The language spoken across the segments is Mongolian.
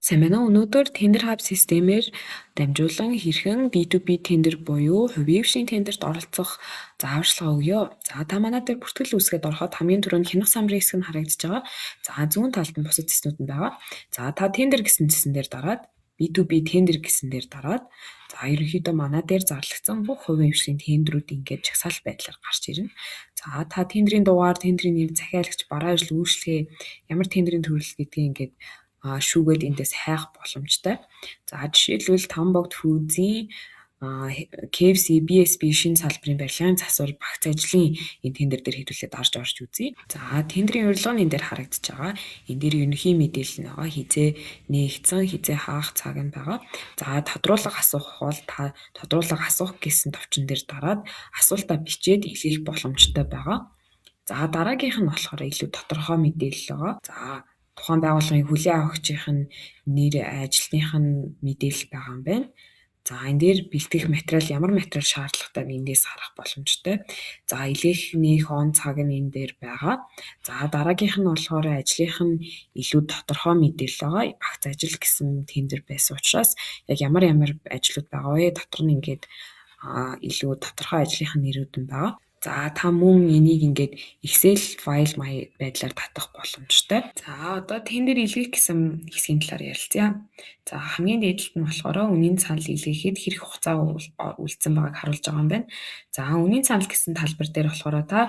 Сайн байна уу? Өнөөдөр Tender Hub системээр дамжуулан хэрхэн B2B тендер буюу хувийн хвшийн тендерт оролцох зааварчилгаа өгье. За, та манай дээр бүртгэл үүсгээд ороход хамгийн түрүүнд хянах самрын хэсэг нь харагдаж байгаа. За, зүүн талд нь бусад цэснүүд нь байгаа. За, та тендер гэсэн цэсэн дээр дараад, B2B тендер гэсэн дээр дараад, за, ерөнхийдөө манай дээр зарлагдсан бүх хувийн хвшийн тендерүүд ингээд жагсаалт байдлаар гарч ирнэ. За, та тендрийн дугаар, тендрийн нэр, захиалагч, бараа ажил үйлчилгээ, ямар тендрийн төрөл гэдгийг ингээд шүүгээд эндээс хайх боломжтой. За, жишээлбэл, Там богд Foods-ийн KFC BSB шинэ салбарын барилгын засвар багц ажлын энэ тендер дээр хэдүүлээ дарж орж үзье. За, тендрийн урилга нь энэ дээр харагдаж байгаа. Энэ дээр ерөнхий мэдээлэл нь байгаа. Хэзээ нээгдсэн, хэзээ хаах цаг нь байгаа. За, тодруулга асуух бол та тодруулга асуух гэсэн товчон дээр дараад асуултаа бичээд илгээх боломжтой байгаа. За, дараагийнх нь болохоор илүү тодорхой мэдээлэл байгаа. За, тухайн байгууллагын хүлээн авахчийн нь нэр, ажилтных нь мэдээлэл байгаа юм байна. За, энэ дээр бэлтгэх материал, ямар материал шаардлагатай нь эндээс харах боломжтой. За, илгээх нээх он цаг нь энэ дээр байгаа. За, дараагийнх нь болохоор ажлынх нь илүү тодорхой мэдээлэл байгаа. Багц ажил гэсэн тендер байсан учраас яг ямар ямар ажлууд байгаа вэ? Дотор нь ингээд илүү тодорхой ажлынх нь нэрүүд нь байгаа. За, та мөн энийг ингээд Excel файл байдлаар татах боломжтой. За, одоо тендер илгээх гэсэн хэсгийн талаар ярилцъя. За, хамгийн дээд талд нь болохоор үнийн санал илгээхэд хэрэг хугацаа үлдсэн байгааг харуулж байгаа юм байна. За, үнийн санал гэсэн талбар дээр болохоор та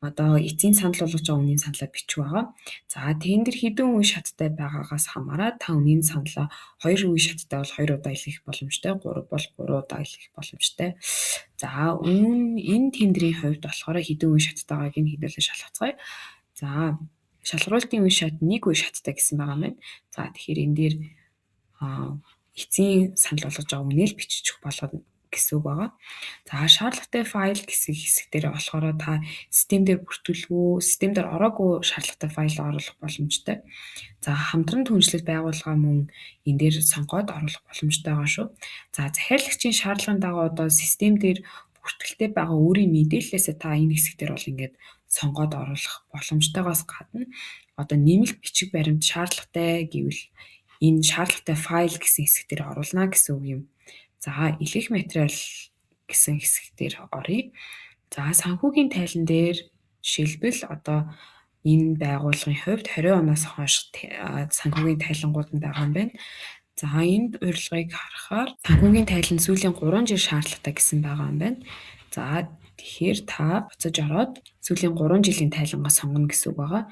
одоо эцсийн санал болгож байгаа үнийн саналаа бичих байгаа. За, тендер хэдэн үе шаттай байгаагаас хамаараад та үнийн саналаа хоёр үе шаттай бол хоёр удаа илгээх боломжтой, гурав бол гурван удаа илгээх боломжтой. За, энэ тендрийн хувьд болохоор хэдэн үе шаттай байгааг нь хэдүүлээ шалгацгаая. За, шалгаруултын үе шат нэг үе шаттай гэсэн байгаа юм байна. За, тэгэхээр энэ дээр эцсийн санал болгож байгаа үнээл биччих болгоно гэсэн үг байгаа. За, шаардлагатай файл гэсэн хэсэг дээр болохоор та систем дээр бүртгэлгүй, систем дээр ороогүй шаардлагатай файл оруулах боломжтой. За, хамтран түншлэл байгууллага мөн энэ дээр сонгоод оруулах боломжтой байгаа шүү. За, захиалагчийн шаардлагын дагуу одоо систем дээр бүртгэлтэй байгаа өөрийн мэдээллээсээ та энэ хэсэг дээр бол ингээд сонгоод оруулах боломжтойгоос гадна одоо нэмэлт бичиг баримт шаардлагатай гэвэл энэ шаардлагатай файл гэсэн хэсэг дээр оруулна гэсэн үг юм. За, илгээх материал гэсэн хэсэг дээр оръё. За, санхүүгийн тайлан дээр жишээлбэл одоо энэ байгууллагын хувьд 20 оноос хойш санхүүгийн тайлангууд нь байгаа юм байна. За, энд урилгыг харахаар санхүүгийн тайлан сүүлийн 3 жил шаардлагатай гэсэн байгаа юм байна. За, тэгэхээр та буцаж ороод сүүлийн 3 жилийн тайлангаа сонгоно гэсэн үг байгаа.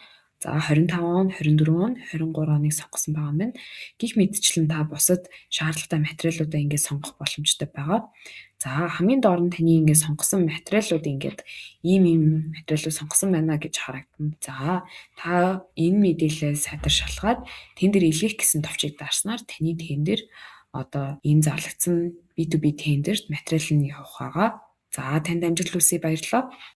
За, 25 он, 24 он, 23 оныг сонгосон байгаа юм байна. Гэх мэтчлэн та бусад шаардлагатай материалуудаа ингээд сонгох боломжтой байгаа. За, хамгийн доор нь таны ингээд сонгосон материалууд ингээд ийм ийм материалууд сонгосон байна гэж харагдана. За, та энэ мэдээлэлээ сайтар шалгаад тендер илгээх гэсэн товчийг дарснаар таны тендер одоо энэ зарлагдсан B2B тендерт материал нь явах байгаа. За, танд амжилт хүсье, баярлалаа.